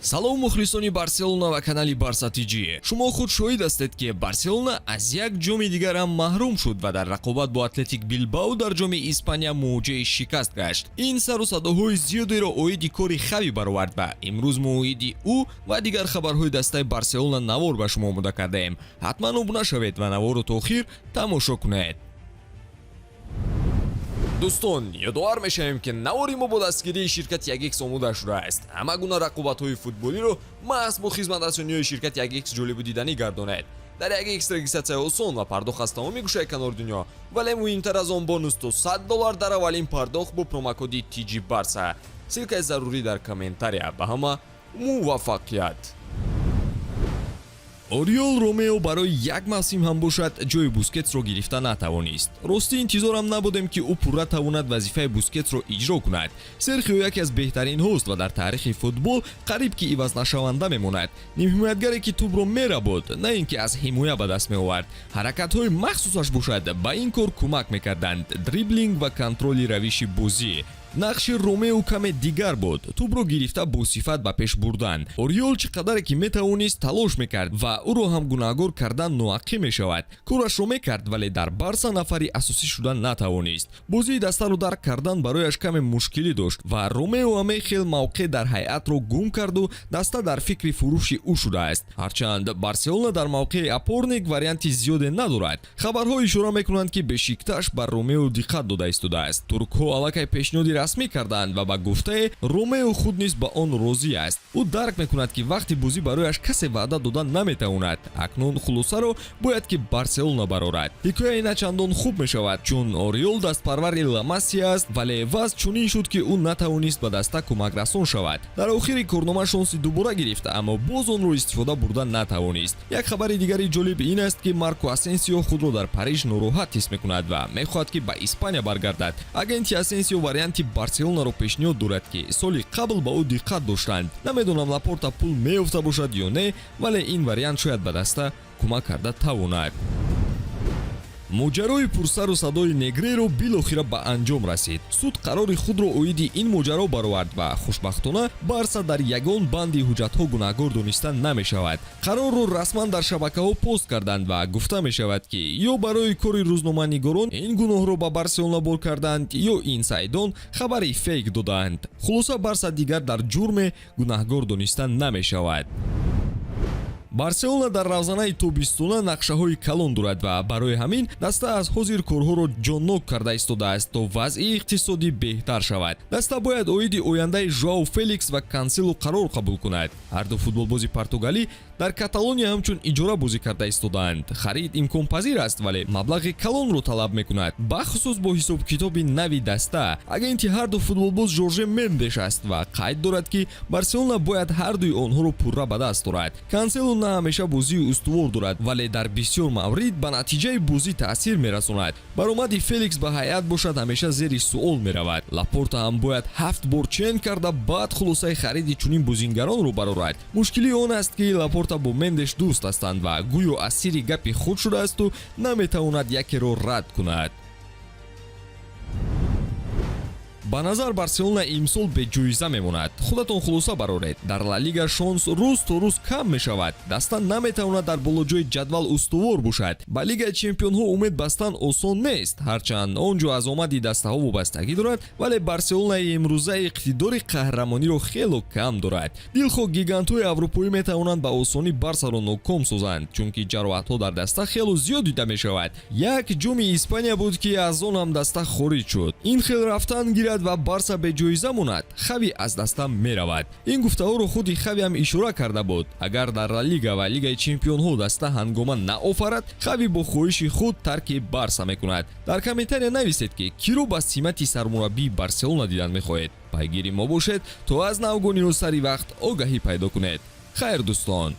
Салом, мухлисони Барселона ва канали Барса ТЖ. Шумо худ шоҳид ҳастед, ки Барселона аз як ҷоми дигар ҳам маҳрум шуд ва дар рақобат бо Атлетик Билбао дар ҷоми Испания муоҷиҳи шикаст гашт. Ин сару садоҳои зиёдеро оиди кори Хави баровард ва имрӯз мо оиди ӯ ва дигар хабарҳои дастаи Барселона навор ба шумо омода кардаем. Ҳатман обуна шавед ва наворро то охир тамошо кунед. Дӯстон, ёдовар мешавем, ки навори мо бо дастгирии ширкати 1X омода шудааст. Ҳама гуна рақобатҳои футболиро маҳз бо хизматрасониҳои ширкати 1X ҷолибу диданӣ гардонед. Дар 1X регистрация осон ва пардохт аз тамоми гӯшаи канори дунё, вале муҳимтар аз он, бонус то 100 доллар дар аввалин пардохт бо промокоди TG Барса. Ссылка и зарурӣ дар комментария. Ба ҳама муваффақият! Ориол Ромео барои як мавсим ҳам бошад, ҷои Бускетсро гирифта натавонист. Ростӣ, интизорам набудем, ки ӯ пурра тавонад вазифаи Бускетсро иҷро кунад. Серхио яке аз беҳтаринҳост ва дар таърихи футбол қариб ки ивазнашаванда мемонад. Нимҳимоятгаре, ки тӯбро мерабод, на ин ки аз ҳимоя ба даст меовард. Ҳаракатҳои махсусаш бошад, ба ин кор кӯмак мекарданд: дриблинг ва контроли равиши бозӣ. Нақши Ромео каме дигар буд: тӯбро гирифта, бо сифат ба пеш бурдан. Ориол чӣ қадаре ки метавонист, талош мекард ва ӯро ҳам гунаҳгор кардан ноҳаққӣ мешавад. Корашро мекард, вале дар Барса нафари асосӣ шуда натавонист. Бозии дастаро дарк кардан барояш каме мушкилӣ дошт ва Ромео ҳамаи хел мавқеъ дар ҳайатро гум карду даста дар фикри фурӯши ӯ шудааст, ҳарчанд Барселона дар мавқеи опорник варианти зиёде надорад. Хабарҳо ишора мекунанд, ки Бешикташ ба Ромео диққат дода истодааст. Туркҳо аллакай пешниҳоди расмӣ карданд ва ба гуфтаи Ромео худ низ ба он розӣ аст. Ӯ дарк мекунад, ки вақти бозӣ барояш касе ваъда дода наметавонад. Акнун хулосаро бояд ки Барселона барорад. Ҳикояи на чандон хуб мешавад, чун Ориол дастпарвари Ла Масия аст, вале вазъ чунин шуд, ки ӯ натавонист ба даста кӯмакрасон шавад. Дар охири корнома шонси дубора гирифт, аммо боз онро истифода бурда натавонист. Як хабари дигари ҷолиб ин аст, ки Марко Асенсио худро дар Париж нороҳат ҳис мекунад ва мехоҳад, ки ба Испания баргардад. Агенти Асенсио варианти Барселонаро пешниҳод дорад, ки соли қабл ба ӯ диққат доштанд. Намедонам, Лапорта пул меёфта бошад ё не, вале ин вариант шояд ба даста кӯмак карда тавонад. Моҷарои пурсару садои Негреро билохира ба анҷом расид. Суд қарори худро оиди ин моҷаро баровард ва хушбахтона Барса дар ягон банди ҳуҷҷатҳо гунаҳгор дониста намешавад. Қарорро расман дар шабакаҳо пост карданд ва гуфта мешавад, ки ё барои кори рӯзноманигорон ин гуноҳро ба Барселона бор карданд, ё ин сайдон хабари фейк додаанд. Хулоса, Барса дигар дар ҷурме гунаҳгор дониста намешавад. Барселона дар равзанаи тобистона нақшаҳои калон дорад ва барои ҳамин даста аз ҳозир корҳоро ҷоннок карда истодааст, то вазъи иқтисодӣ беҳтар шавад. Даста бояд оиди ояндаи Жоау Феликс ва Кансело қарор қабул кунад. Ҳарду футболбози португалӣ дар Каталония ҳамчун иҷора бозӣ карда истодаанд. Харид имконпазир аст, вале маблағи калонро талаб мекунад, бахусус бо ҳисобкитоби нави даста. Агенти ҳарду футболбоз Жорже Мендеш аст ва қайд дорад, ки Барселона бояд ҳардуи онҳоро пурра ба даст орад. Кансело на ҳамеша бозии устувор дорад, вале дар бисёр маврид ба натиҷаи бозӣ таъсир мерасонад. Баромади Феликс ба ҳайат бошад, ҳамеша зери суол меравад. Лапорта ҳам бояд ҳафт бор чен карда, баъд хулосаи хариди чунин бозингаронро барорад. Мушкилии он аст, ки Лапорта бо Мендеш дӯст ҳастанд ва гӯё асири гапи худ шудаасту наметавонад якеро рад кунад. Ба назар, Барселона имсол беҷоиза мемонад. Худатон хулоса бароред. Дар Ла Лига шонс рӯз то рӯз кам мешавад. Даста наметавонад дар болоҷои ҷадвал устувор бошад. Ба Лигаи чемпионҳо умед бастан осон нест, ҳарчанд он ҷо аз омади дастаҳо вобастагӣ дорад, вале Барселонаи имрӯза иқтидори қаҳрамониро хело кам дорад. Дилхоҳ гигантҳои аврупоӣ метавонанд ба осонӣ Барсаро ноком созанд, чунки ҷароҳатҳо дар даста хело зиёд дида мешавад. Як ҷоми Испания буд, ки аз он ҳам даста хориҷ шуд. Ин хел рафтан гирад ва Барса беҷоиза монад, Хави аз даста меравад. Ин гуфтаҳоро худи Хави ҳам ишора карда буд. Агар дар Ла Лига ва Лигаи чемпионҳо даста ҳангома наофарад, Хави бо хоҳиши худ тарки Барса мекунад. Дар комментария нависед, ки киро ба симати сармураббии Барселона дидан мехоҳед. Пайгири мо бошед, то аз навгониҳо сари вақт огаҳӣ пайдо кунед. Хайр, дӯстон.